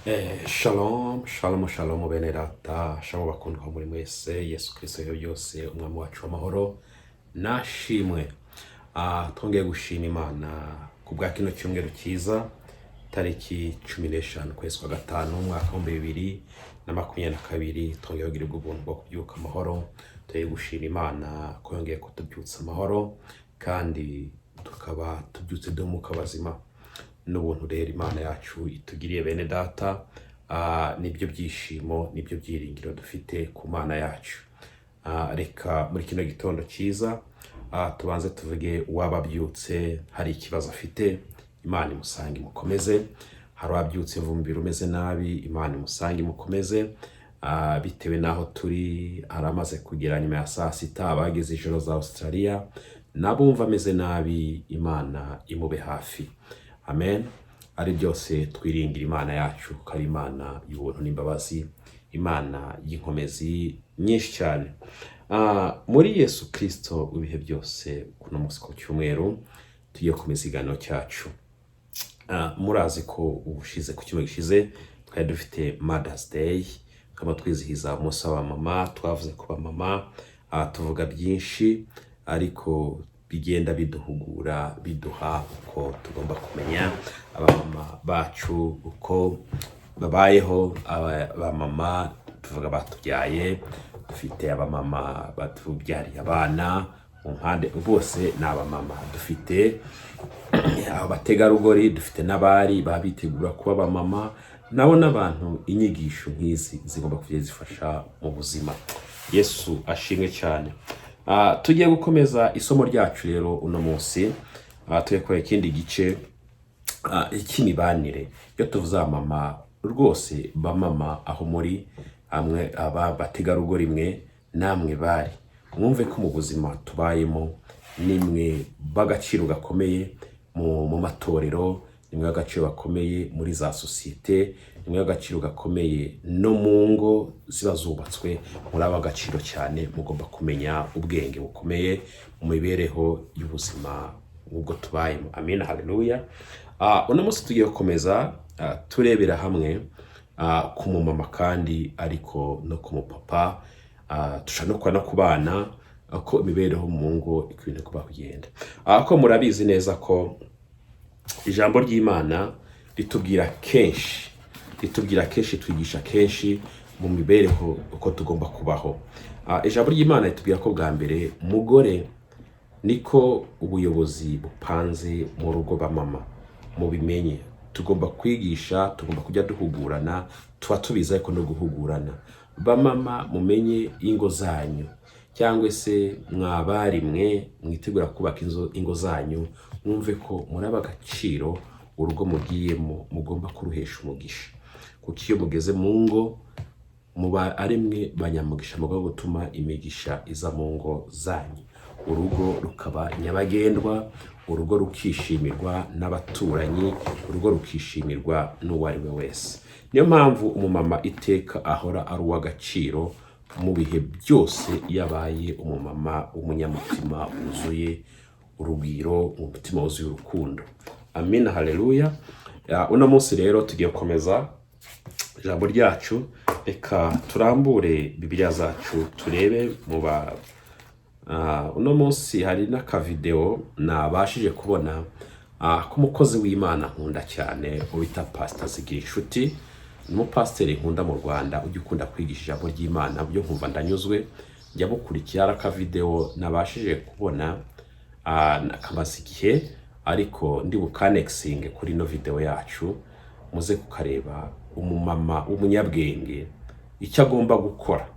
Shalom, shalom, shalom bene data, shalom bakundwa muri mwese, Yesu Kristo ibihe byose, umwami wacu w'amahoro, nashimwe. Twongeye gushima Imana ku bwa kino cyumweru cyiza, tariki 15 ukwezi kwa gatanu, umwaka wa 2022, twongeye kugirirwa ubuntu bwo kubyuka amahoro. Tugiye gushima Imana ko yongeye kutubyutsa amahoro, kandi tukaba tubyutse duhumuka bazima n'ubuntu. Rero Imana yacu itugiriye, bene data, nibyo byishimo, nibyo byiringiro dufite ku Mana yacu. Reka muri kino gitondo cyiza, tubanze tuvuge uwaba abyutse hari ikibazo afite, Imana imusange imukomeze. Hari uwabyutse umubiri umeze nabi, Imana imusange imukomeze. Bitewe n'aho turi, hari amaze kugera nyuma ya saa sita, abageze ijoro za Australia, n'abumva ameze nabi, Imana imube hafi. Amen. Ari byose twiringira Imana yacu ko ari Imana y'ubuntu n'imbabazi, Imana y'inkomezi nyinshi cyane. Muri Yesu Kristo w'ibihe byose, kuno munsi ku cyumweru tugiye gukomeza ikiganiro cyacu. Murazi ko ubushize, ku cyumweru gishize, twari dufite Mother's Day, tukaba twizihiza umunsi w'abamama. Twavuze ku bamama, tuvuga byinshi ariko bigenda biduhugura, biduha uko tugomba kumenya abamama bacu uko babayeho. Abamama tuvuga batubyaye, dufite abamama batubyariye abana mu mpande, bose ni abamama. Dufite abategarugori, dufite n'abari baba bitegura kuba abamama, nabo n'abantu inyigisho nk'izi zigomba kujya zifasha mu buzima. Yesu ashimwe cyane. Tugiye gukomeza isomo ryacu rero uno munsi. Tugiye kureba ikindi gice cy'imibanire. Iyo tuvuze abamama, rwose bamama aho muri hamwe, aba bategarugori mwe namwe bari, mwumve ko mu buzima tubayemo nimwe b'agaciro gakomeye mu matorero, nimwe b'agaciro gakomeye muri za sosiyete, nimwe b'agaciro gakomeye no mu ngo ziba zubatswe. Muri ab'agaciro cyane, mugomba kumenya ubwenge bukomeye mu mibereho y'ubuzima ubwo tubayemo. Amina, haleluya. Uno munsi tugiye gukomeza, turebera hamwe ku mumama kandi ariko no ku mupapa, dushobora no kuba no ku bana, ko imibereho mu ngo ikwiye kuba kugenda. Ko murabizi neza ko ijambo ry'Imana ritubwira kenshi, ritubwira kenshi, twigisha kenshi mu mibereho uko tugomba kubaho. Ijambo ry'Imana ritubwira ko bwa mbere mugore niko ubuyobozi bupanze mu rugo. Bamama mubimenye, tugomba kwigisha, tugomba kujya duhugurana, tuba tubizi ariko no guhugurana. Bamama, mumenye ingo zanyu, cyangwa se mwabari mwe mwitegura kubaka ingo zanyu, mwumve ko muri agaciro. Urugo mugiyemo mugomba kuruhesha umugisha, kuko iyo mugeze mu ngo muba ari mwe banyamugisha, mugomba gutuma imigisha iza mu ngo zanyu, urugo rukaba nyabagendwa, urugo rukishimirwa n'abaturanyi, urugo rukishimirwa n'uwo ari we wese. Niyo mpamvu umumama iteka ahora ari uw'agaciro mu bihe byose, iyo abaye umumama w'umunyamutima wuzuye urugwiro, umutima wuzuye urukundo. Amina, haleluya. Uno munsi rero tugiye gukomeza ijambo ryacu. Reka turambure Bibiliya zacu, turebe mu ba uno munsi hari n'akavideo nabashije kubona k'umukozi w'Imana nkunda cyane wita Pasita Zigirinshuti. Ni umupasiteri nkunda mu Rwanda ujya ukunda kwigisha ijambo ry'Imana, byo nkumva ndanyuzwe, njya mukurikira. Hari akavideo nabashije kubona, kamaze igihe, ariko ndi bukanekisinge kuri ino video yacu, muze kukareba. Umumama w'umunyabwenge icyo agomba gukora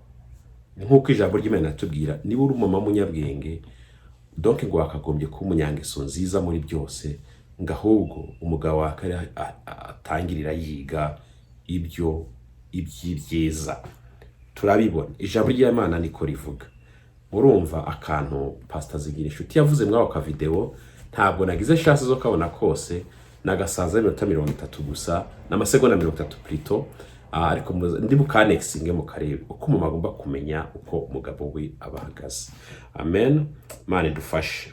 ni nk'uko ijambo ry'Imana ritubwira: niba uri umumama w'umunyabwenge, donc ngo wakagombye kuba umunyangeso nziza muri byose, ngo ahubwo umugabo wawe atangirira yiga ibyo iby'ibyiza. Turabibona, ijambo ry'Imana niko rivuga. Murumva akantu Pasita Zigirinshuti yavuze muri ako kavideo. Ntabwo nagize chance zo kabona kose, nagasanze iminota 30 gusa n'amasegonda 30 plutôt. Ariko ndi bukanekisinge mukarebe uko umuntu agomba kumenya uko umugabo we aba ahagaze. Amen, Imana idufashe.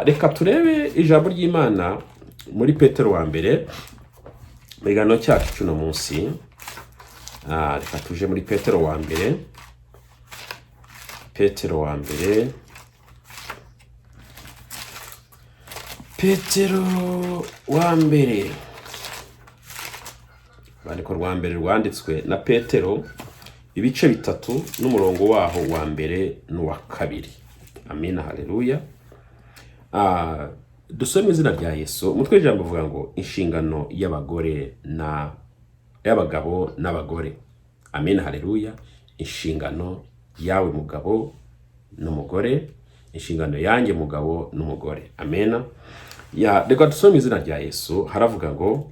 Reka turebe ijambo ry'Imana muri Petero wa mbere. Mu kiganiro cyacu cy'uno munsi, reka tuje muri Petero wa mbere, Petero wa mbere, Petero wa mbere, urwandiko rwa mbere rwanditswe na Petero, ibice 3 n'umurongo waho wa mbere n'uwa kabiri. Amina, haleluya. Dusome izina rya Yesu. Umutwe w'ijambo uvuga ngo inshingano y'abagore na y'abagabo n'abagore. Amina, haleluya. Inshingano yawe mugabo n'umugore, inshingano yanjye mugabo n'umugore. Amena. Ya, reka dusome izina rya Yesu. Haravuga ngo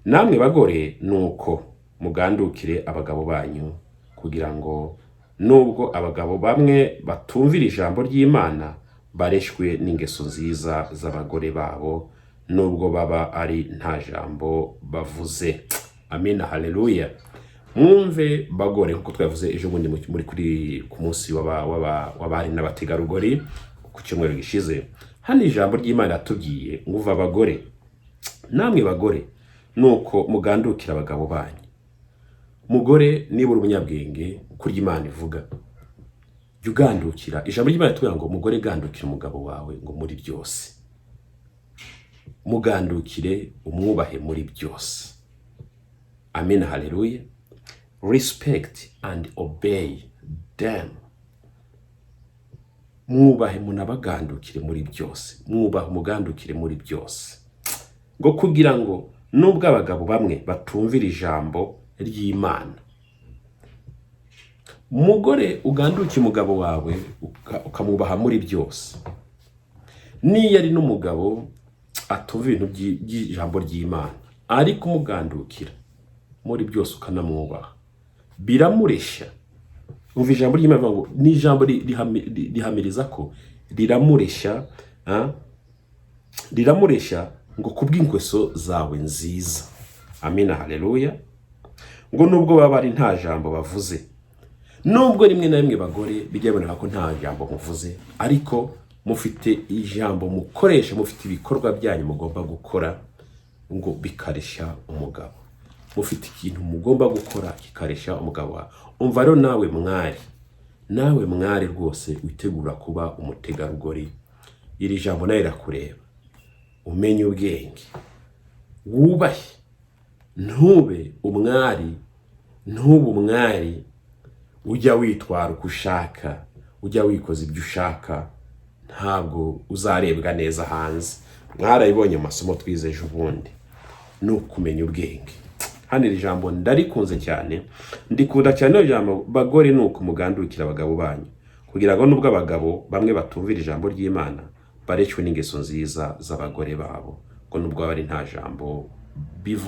namwe bagore nuko mugandukire abagabo banyu, kugira ngo nubwo abagabo bamwe batumvira ijambo ry'Imana bareshwe n'ingeso nziza z'abagore babo, nubwo baba ari nta jambo bavuze. Amina, haleluya. Mwumve bagore, nkuko twavuze ejo bundi muri kuri ku munsi w'abari n'abategarugori ku cyumweru gishize. Hano ijambo ry'Imana yatubwiye ngo uva abagore, namwe bagore nuko mugandukira abagabo banyu. Mugore, niba uri umunyabwenge kurya Imana ivuga, jya ugandukira. Ijambo ry'Imana ritubwira ngo mugore gandukira umugabo wawe ngo muri byose, mugandukire umwubahe muri byose. Amina, haleluya. Respect and obey them. Mwubahe munabagandukire muri byose, mwubahe umugandukire muri byose, ngo kugira ngo nubwo abagabo bamwe batumvira ijambo ry'Imana. Mugore, uganduke umugabo wawe ukamwubaha muri byose. Niyo ari n'umugabo atumva ibintu by'ijambo ry'Imana, ariko umugandukira muri byose ukanamwubaha, biramureshya. Umva ijambo ry'Imana rivuga ngo ni ijambo rihamiriza ko riramureshya, riramureshya ngo kubw'ingeso zawe nziza. Amina, haleluya. Ngo nubwo baba ari nta jambo bavuze, nubwo rimwe na rimwe bagore bijya biboneka ko nta jambo muvuze, ariko mufite ijambo mukoresha, mufite ibikorwa byanyu mugomba gukora ngo bikareshya umugabo. Mufite ikintu mugomba gukora kikareshya umugabo wawe. Umva rero nawe mwari, nawe mwari rwose witegura kuba umutegarugori, iri jambo nawe rirakureba. Umenye ubwenge, wubahe, ntube umwari, ntube umwari ujya witwara uko ushaka, ujya wikoza ibyo ushaka, ntabwo uzarebwa neza hanze. Mwarabibonye mu masomo twize ejo bundi, ni ukumenya ubwenge. Hano iri jambo ndarikunze cyane, ndikunda cyane iri jambo, bagore ni uko mugandukira abagabo banyu, kugira ngo nubwo abagabo bamwe batumvira ijambo ry'Imana bareshywe n'ingeso nziza z'abagore babo, ngo nubwo bari nta jambo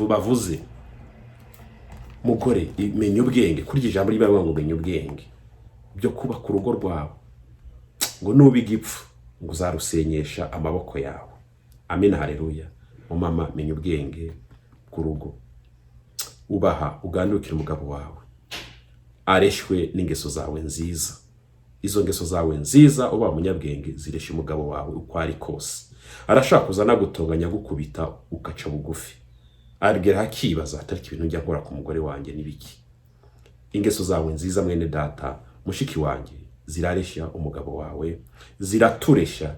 bavuze. Mugore, menya ubwenge. Kuri iryo jambo ry'Imana ngo menya ubwenge byo kubaka urugo rwawe, ngo nuba igipfu ngo uzarusenyesha amaboko yawe. Amina, haleluya. Mumama, menya ubwenge ku rugo, ubaha, ugandukire umugabo wawe, areshywe n'ingeso zawe nziza. Izo ngeso zawe nziza, uba umunyabwenge, zireshya umugabo wawe uko ari kose. Arashaka kuza anagutonganya, agukubita, ugaca bugufi, aragera akibaza atari ibintu njya nkora ku mugore wanjye n'ibiki. Ingeso zawe nziza, mwene data, mushiki wanjye, zirareshya umugabo wawe, ziratureshya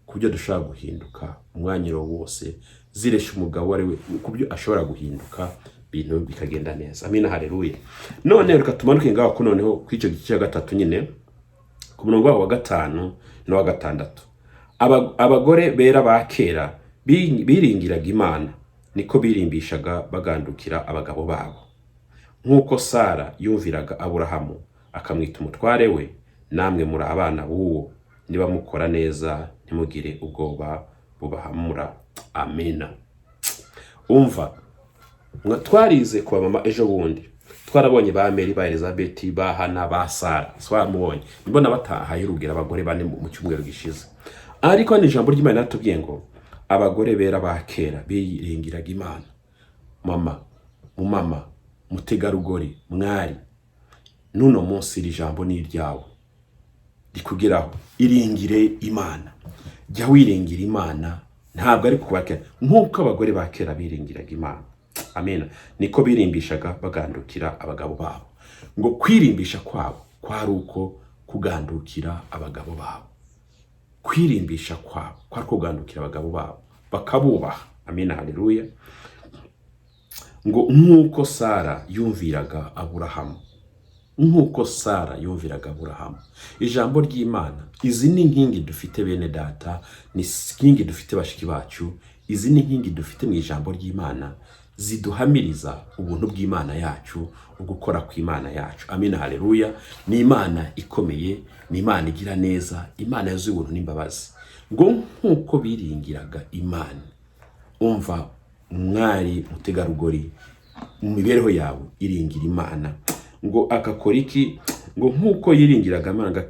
ku byo dushobora guhinduka umwanya wose, zireshya umugabo uwo ari we ku byo ashobora guhinduka, ibintu bikagenda neza. Amina, haleluya. None reka tumanuke ngaho ko noneho ku icyo gice cya gatatu nyine, ku murongo waho wa gatanu n'uwa gatandatu. Abagore bera ba kera biringiraga Imana, niko birimbishaga bagandukira abagabo babo, nk'uko Sara yumviraga Aburahamu akamwita umutware we. Namwe muri abana b'uwo niba mukora neza, ntimugire ubwoba bubahamura. Amina. Umva, twarize ku bamama ejo bundi, twarabonye ba Mary, ba Elizabeth, ba Hana, ba Sara, twaramubonye mbona batahaye urugero abagore bane mu cyumweru gishize. Ariko ni ijambo ry'Imana ratubwiye ngo abagore bera ba kera biringiraga Imana. Mama, mumama, mutegarugori, mwari, n'uno munsi iri jambo ni iryawe, rikugeraho. Iringire Imana, jya wiringira Imana. Ntabwo ari kuba kera, nk'uko abagore ba kera biringiraga Imana. Amina. Niko birimbishaga bagandukira abagabo babo. Ngo kwirimbisha kwabo kwari uko kugandukira abagabo babo. Kwirimbisha kwabo kwari kugandukira abagabo babo, bakabubaha. Amina, haleluya. Ngo nk'uko Sara yumviraga Aburahamu, nk'uko Sara yumviraga Aburahamu. Ijambo ry'Imana, izi ni inkingi dufite, bene data, ni inkingi dufite, bashiki bacu. Izi ni inkingi dufite mu ijambo ry'Imana ziduhamiriza ubuntu bw'Imana yacu, ugukora kw'Imana yacu. Amina, haleluya. Ni Imana ikomeye, ni Imana igira neza, Imana yuzuye ubuntu n'imbabazi. Ngo nk'uko biringiraga Imana. Umva mwari mutegarugori, mu mibereho yawe iringira Imana. Ngo akakora iki? Ngo nk'uko yiringiraga Imana,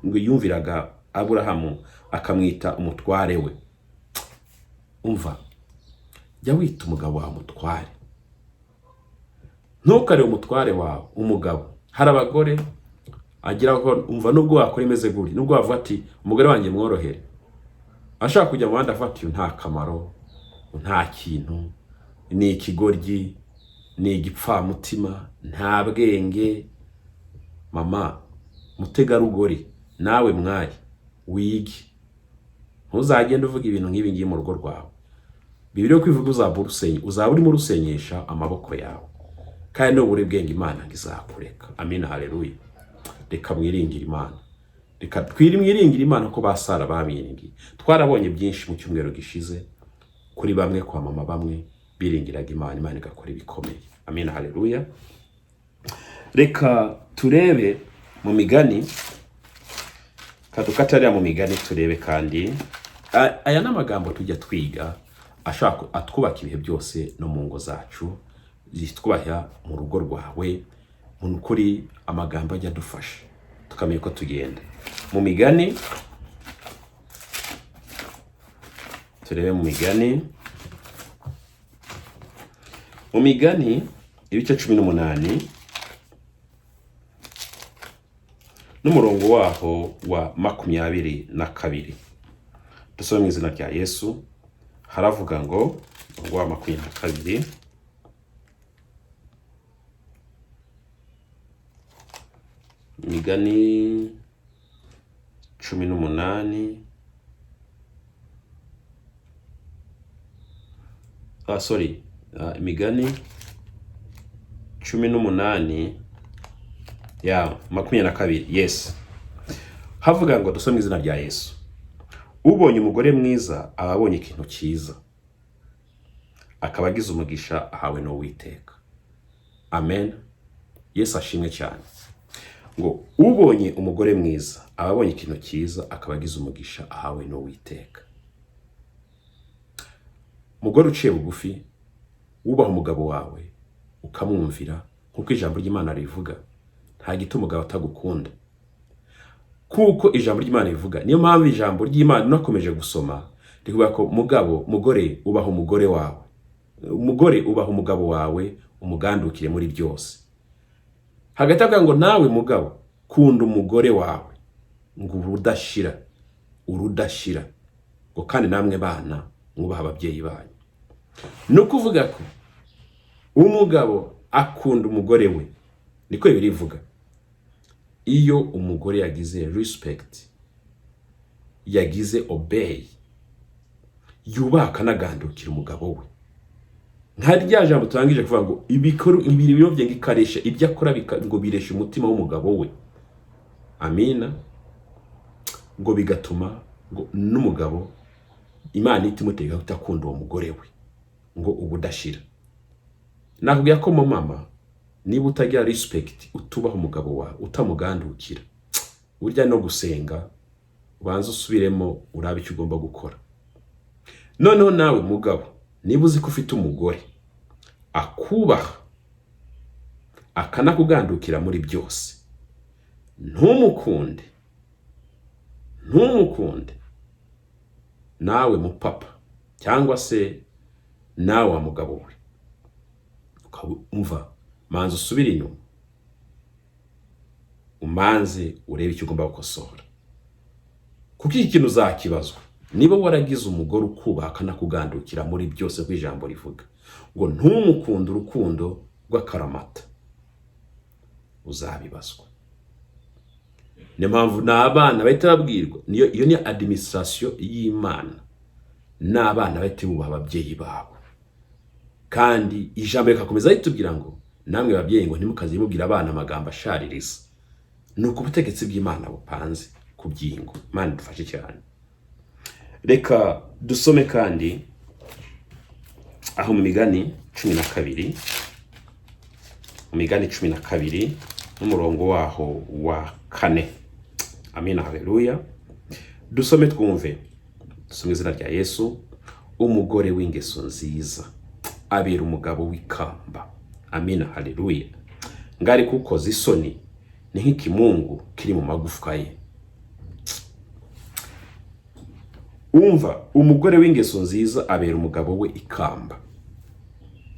ngo yumviraga Aburahamu, akamwita umutware we. Umva, jya wita umugabo wawe umutware, ntukarebe umutware wawe umugabo. Hari abagore agira ko umva, nubwo wakora imeze gutya, nubwo wavuga ati umugore wanjye mworohere, ashaka kujya mu bandi afata uyu nta kamaro, nta kintu, ni ikigoryi, ni igipfamutima, nta bwenge. Mama mutegarugori, nawe mwari, wige, ntuzagende uvuga ibintu nk'ibi ngibi mu rugo rwawe. Bibiliya kwivuga uzaba urimo urusenyesha amaboko yawe, kandi nubura ubwenge Imana ngo izakureka. Amina, haleluya. Reka mwiringire Imana, reka mwiringire Imana ko ba Sara bamwiringiye. Twarabonye byinshi mu cyumweru gishize kuri bamwe, kwa mama bamwe biringiraga Imana, Imana igakora ibikomeye. Amina, haleluya. Reka turebe mu Migani, kadukatarira mu Migani turebe. Kandi aya ni amagambo tujya twiga ashaka atwubaka ibihe byose no mu ngo zacu, zitwubaha mu rugo rwawe. Mu kuri amagambo ajya adufasha tukamenya uko tugenda. Mu Migani, turebe mu Migani, mu Migani ibice 18 n'umurongo waho wa 22. Dusome mu izina rya Yesu. Haravuga ngo, umurongo wa 22, Imigani 18, sorry, Imigani 18 ya 22, yes. Havuga ngo, dusome izina rya Yesu: ubonye umugore mwiza aba abonye ikintu cyiza, akaba agize umugisha ahawe n'Uwiteka. Amen. Yesu ashimwe cyane. Ngo ubonye umugore mwiza aba abonye ikintu cyiza, akaba agize umugisha ahawe n'Uwiteka. Umugore uciye bugufi, wubaha umugabo wawe, ukamwumvira nk'uko ijambo ry'Imana rivuga, nta gituma umugabo atagukunda, kuko ijambo ry'Imana rivuga. Niyo mpamvu ijambo ry'Imana unakomeje gusoma rivuga ko mugabo, mugore ubaha umugore wawe, umugore ubaha umugabo wawe, umugandukire muri byose. Hagati avuga ngo nawe mugabo kunda umugore wawe, ngo urudashira, urudashira. Ngo kandi namwe bana mwubaha ababyeyi banyu. Ni ukuvuga ko umugabo akunda umugore we, niko Bibiliya ivuga. Iyo umugore yagize respect, yagize obey, yubaha akanagandukira umugabo we, nka rya jambo turangije kuvuga ngo ibiro bye ngo ikaresha ibyo akora, ngo biresha umutima w'umugabo we. Amina. Ngo bigatuma ngo n'umugabo Imana ihita imutegeka kutakunda uwo mugore we ngo ubudashira. Nakubwira ko mu mama, niba utagira respect, utubaha umugabo wawe, utamugandukira, burya no gusenga ubanza usubiremo urabe icyo ugomba gukora. Noneho nawe mugabo, niba uzi ko ufite umugore akubaha akanakugandukira muri byose, ntumukunde, ntumukunde. Nawe mupapa, cyangwa se nawe wa mugabo we, umva, manza usubire inyuma, umanze urebe icyo ugomba gukosora, kuko iki kintu uzakibazwa. Niba waragize umugore ukubaha akanakugandukira muri byose, ko ijambo rivuga ngo ntumukunde urukundo rw'akaramata, uzabibazwa. Niyo mpamvu n'abana bahita babwirwa, niyo iyo ni administration y'Imana, n'abana bahita bubaha ababyeyi babo. Kandi ijambo rikakomeza ritubwira ngo namwe babyeyi ngo ntimukaze mubwira abana amagambo ashaririza. Ni uko ubutegetsi bw'Imana bupanze ku byingo. Imana idufashe cyane. Reka dusome kandi aho mu Migani 12, mu Migani 12 n'umurongo waho wa 4. Amina, haleluya. Dusome twumve, dusome izina rya Yesu. Umugore w'ingeso nziza abera umugabo w'ikamba. Amina, haleluya. Ngari kukoza isoni ni nk'ikimungu kiri mu magufwa ye. Umva, umugore w'ingeso nziza abera umugabo we ikamba.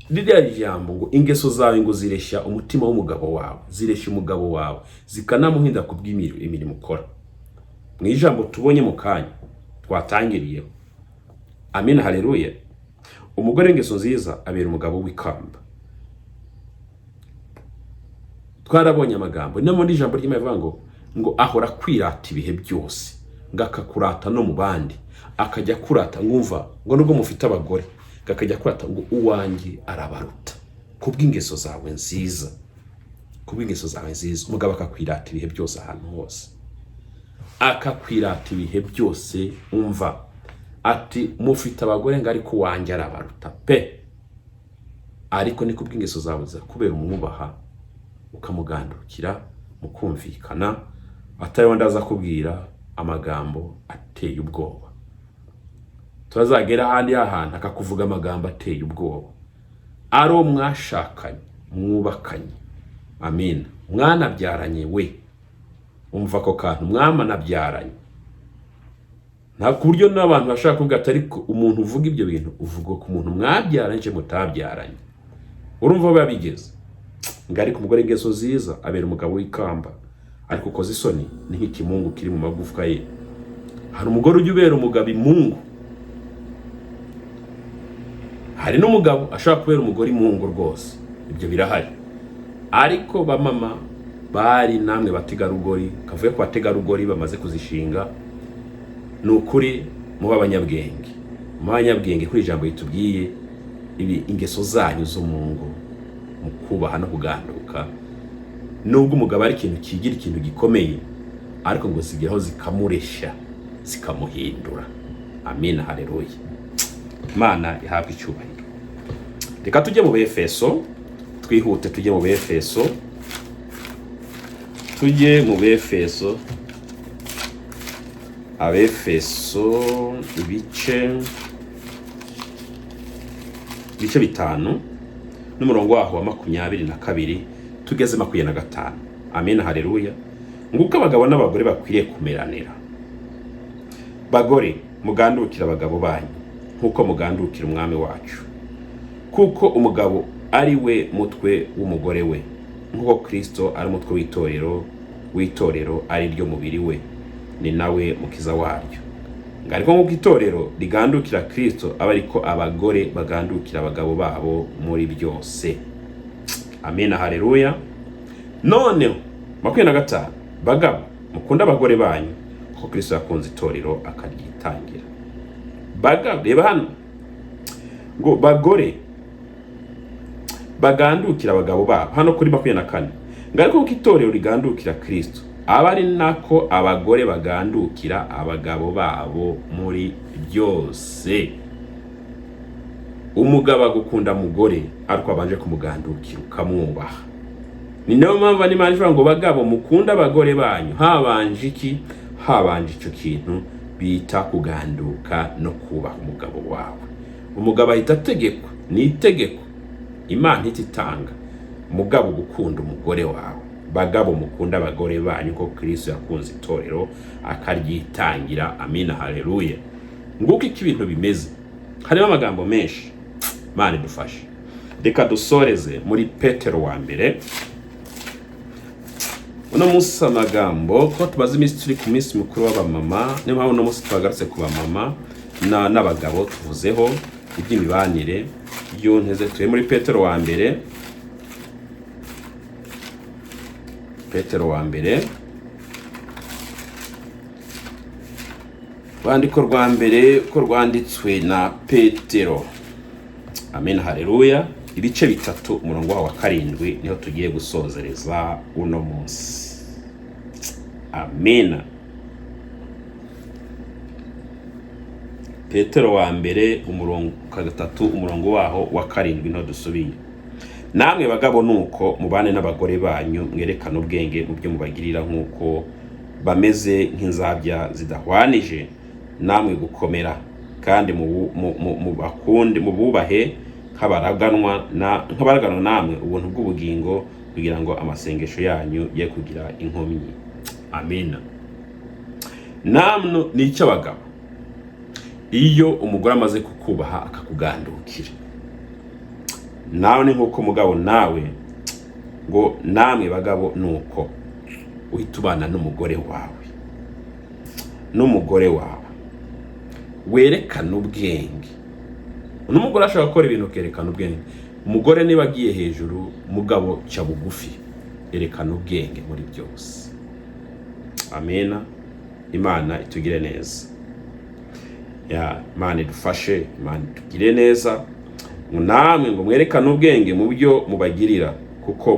Ririya jambo ngo ingeso zawe ngo zireshya umutima w'umugabo wawe, zireshya umugabo wawe, zikanamuhinda ku bw'imirimo ukora, mu ijambo tubonye mu kanya twatangiriyeho. Amina, haleluya. Umugore w'ingeso nziza abera umugabo w'ikamba. Twarabonye amagambo no muri ijambo ry'Imana rivuga ngo ahora kwirata ibihe byose, ngo akakurata no mu bandi, akajya kurata ngumva ngo nubwo mufite abagore, ngo akajya kurata ngo uwanjye arabaruta kubw'ingeso zawe nziza, kubw'ingeso zawe nziza. Umugabo akakwirata ibihe byose, ahantu hose akakwirata ibihe byose. Umva ati mufite abagore ngo ariko uwanjye arabaruta pe. Ariko ni kubw'ingeso zawe kubera umwubaha, ukamugandukira, mukumvikana, atariwe ndaza kubwira amagambo ateye ubwoba. Turazagera ahandi hahantu akakuvuga amagambo ateye ubwoba, ari uwo mwashakanye, mwubakanye, amina, mwanabyaranye we. Umva ako kantu, mwamanabyaranye. Nta ku buryo n'abantu bashaka kuvuga ati ariko umuntu uvuga ibyo bintu uvuga ku muntu mwabyaranye cyangwa mutabyaranye. Urumva aho biba bigeze. Ngo ariko umugore ingeso nziza abera umugabo w'ikamba, ariko ukoze isoni ni nk'ikimungu kiri mu magufwa ye. Hari umugore ujya ubera umugabo imungu, hari n'umugabo ashobora kubera umugore imungu rwose, ibyo birahari. Ariko bamama bari namwe bategarugori, kavuye ku bategarugori bamaze kuzishinga, ni ukuri muba abanyabwenge, muba abanyabwenge kuri ijambo ritubwiye ibi: ingeso zanyu zo mu ngo, mu kubaha no kuganduka. Nubwo umugabo ari ikintu kigira ikintu gikomeye, ariko ngo zigeraho zikamureshya, zikamuhindura. Amina, haleluya. Imana ihabwa icyubahiro. Reka tujye mu Befeso, twihute, tujye mu Befeso, tujye mu Befeso. Abefeso ibice 5 n'umurongo waho wa 22 tugeze 25. Amina, haleluya. Nguko abagabo n'abagore bakwiriye kumeranira. Bagore, mugandukira abagabo banyu nk'uko mugandukira Umwami wacu, kuko umugabo ari we mutwe w'umugore we, nk'uko Kristo ari umutwe w'itorero ari ryo mubiri we, ni nawe mukiza waryo. Ngo ariko nk'uko itorero rigandukira Kristo, aba ariko abagore bagandukira abagabo babo muri byose. Amina, haleluya. Noneho 25: bagabo, mukunde abagore banyu kuko Kristo yakunze itorero akaryitangira. Bagabo, reba hano ngo bagore bagandukira abagabo babo, hano kuri 24, ngo ariko kuko itorero rigandukira Kristo, aba ari nako abagore bagandukira abagabo babo muri byose. Umugabo agukunda mugore ariko abanje kumugandukira, ukamwubaha. Ni nayo mpamvu n'Imana ivuga ngo bagabo mukunde abagore banyu. Habanje iki? Habanje icyo kintu bita kuganduka no kubaha umugabo wawe. Umugabo ahita ategekwa, ni itegeko Imana ihita itanga, mugabo gukunda umugore wawe. Bagabo, mukunda abagore banyu ko Kristo yakunze itorero akaryitangira. Amina, haleluya. Nguko iko ibintu bimeze. Harimo amagambo menshi, Imana idufashe. Reka dusoreze muri Petero wa mbere. Uno munsi amagambo, ko tumaze iminsi turi ku minsi mukuru w'abamama, niyo mpamvu uno munsi twagarutse ku bamama n'abagabo, tuvuzeho iby'imibanire. Iyo nteze turi muri Petero wa mbere, Petero wa mbere, rwandiko rwa mbere ko rwanditswe na Petero. Amen, haleluya. Ibice 3 umurongo wa 7 niho tugiye gusozereza uno munsi. Amen. Petero wa mbere umurongo 3 umurongo waho wa 7 niho dusubiye. Namwe bagabo nuko mubane n'abagore banyu, mwerekane ubwenge mu byo mubagirira, nk'uko bameze nk'inzabya zidahwanije namwe gukomera, kandi mubakunde, mububahe nk'abaraganwa namwe ubuntu bw'ubugingo, kugira ngo amasengesho yanyu ye kugira inkomyi. Amina. Namwe ni icy'abagabo, iyo umugore amaze kukubaha akakugandukira, nawe ni nk'uko mugabo nawe ngo namwe bagabo nuko uhita ubana n'umugore wawe, n'umugore wawe werekana ubwenge. N'umugore ashobora gukora ibintu ukerekana ubwenge. Umugore niba agiye hejuru, mugabo cya bugufi, erekana ubwenge muri byose. Amena. Imana itugire neza. Ya Imana idufashe, Imana itugire neza. Namwe ngo mwerekane ubwenge mu byo mubagirira, kuko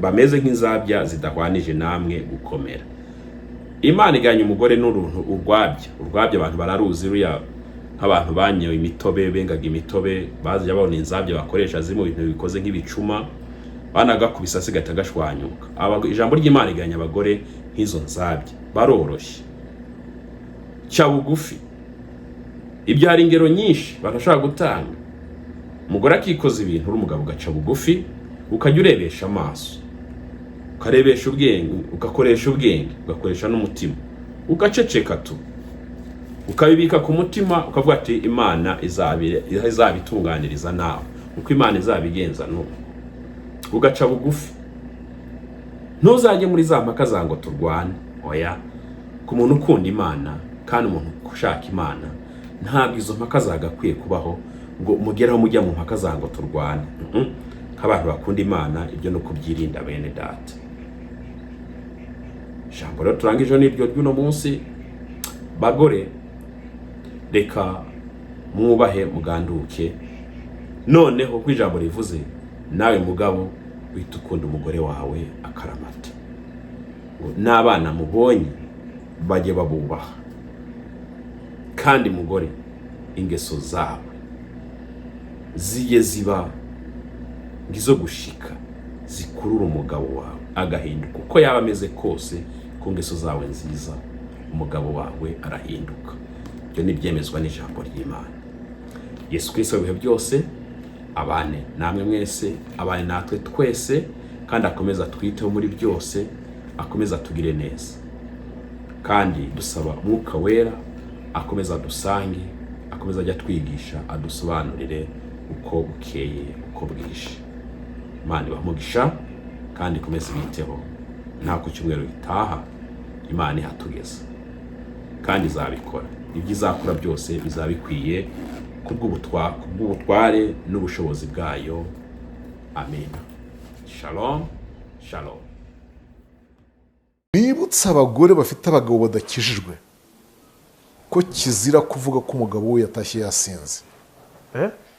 bameze nk'inzabya zidahwanije namwe gukomera. Imana iganya umugore n'uruntu urwabya. Urwabya abantu bararuzi, ruya nk'abantu banyoye imitobe, bengaga imitobe, bazajya babona inzabya bakoresha ziri mu bintu bikoze nk'ibicuma, banagakubisa sigahita gashwanyuka. Ijambo ry'Imana iganya abagore nk'izo nzabya, baroroshye, cya bugufi. Ibyo hari ingero nyinshi barashaka gutanga. Umugore akikoza ibintu, uri umugabo ugaca bugufi, ukajya urebesha amaso, ukarebesha ubwenge, ugakoresha ubwenge, ugakoresha n'umutima, ugaceceka tu, ukabibika ku mutima, ukavuga ati Imana izabitunganiriza nawe, uko Imana izabigenza nuko. Ugaca bugufi, ntuzajye muri za mpaka za ngo turwane. Oya, ku muntu ukunda Imana kandi umuntu ushaka Imana, ntabwo izo mpaka zagakwiye kubaho ngo mugeraho mujya mu mpaka za ngo turwane. Nk'abantu bakunda Imana, ibyo ni ukubyirinda bene data. Ijambo rero turangije n'iryo ry'uno munsi. Bagore, reka mwubahe muganduke. Noneho ko ijambo rivuze, nawe mugabo uhita ukunda umugore wawe akaramata, n'abana mubonye bajye babubaha. Kandi mugore, ingeso zawe zijye ziba ngizo gushika, zikurura umugabo wawe agahinduka. Uko yaba ameze kose, ku ngeso zawe nziza umugabo wawe arahinduka. Ibyo ni byemezwa n'ijambo ry'Imana. Yesu Kristo ibihe byose abane namwe mwese, abane natwe twese, kandi akomeze atwiteho muri byose, akomeze atugire neza. Kandi dusaba Umwuka Wera akomeze adusange, akomeze ajya atwigisha, adusobanurire uko bukeye uko bwije. Imana ibahe umugisha kandi ikomeze ibiteho. Nta ku cyumweru gitaha Imana ihatugeza, kandi izabikora. Ibyo izakora byose bizaba bikwiye kubw'ubutware n'ubushobozi bwayo. Amen. Shalom, shalom. Nibutse abagore bafite abagabo badakijijwe ko kizira kuvuga ko umugabo we yatashye yasinze.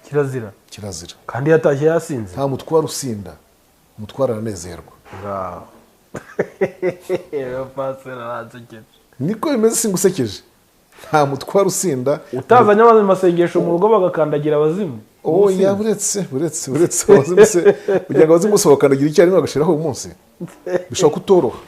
Kirazira. Kirazira. Kandi yatashye yasinze. Nta mutwaro usinda, umutwaro aranezerwa. Niko bimeze, singusekeje. Nta mutwaro usinda. Utazanye amazi mu masengesho mu rugo bagakandagira abazimu. Oya, buretse abazimu se, kugira ngo abazimu bose bakandagira icyarimwe bagashiraho uyu munsi, bishobora kutoroha.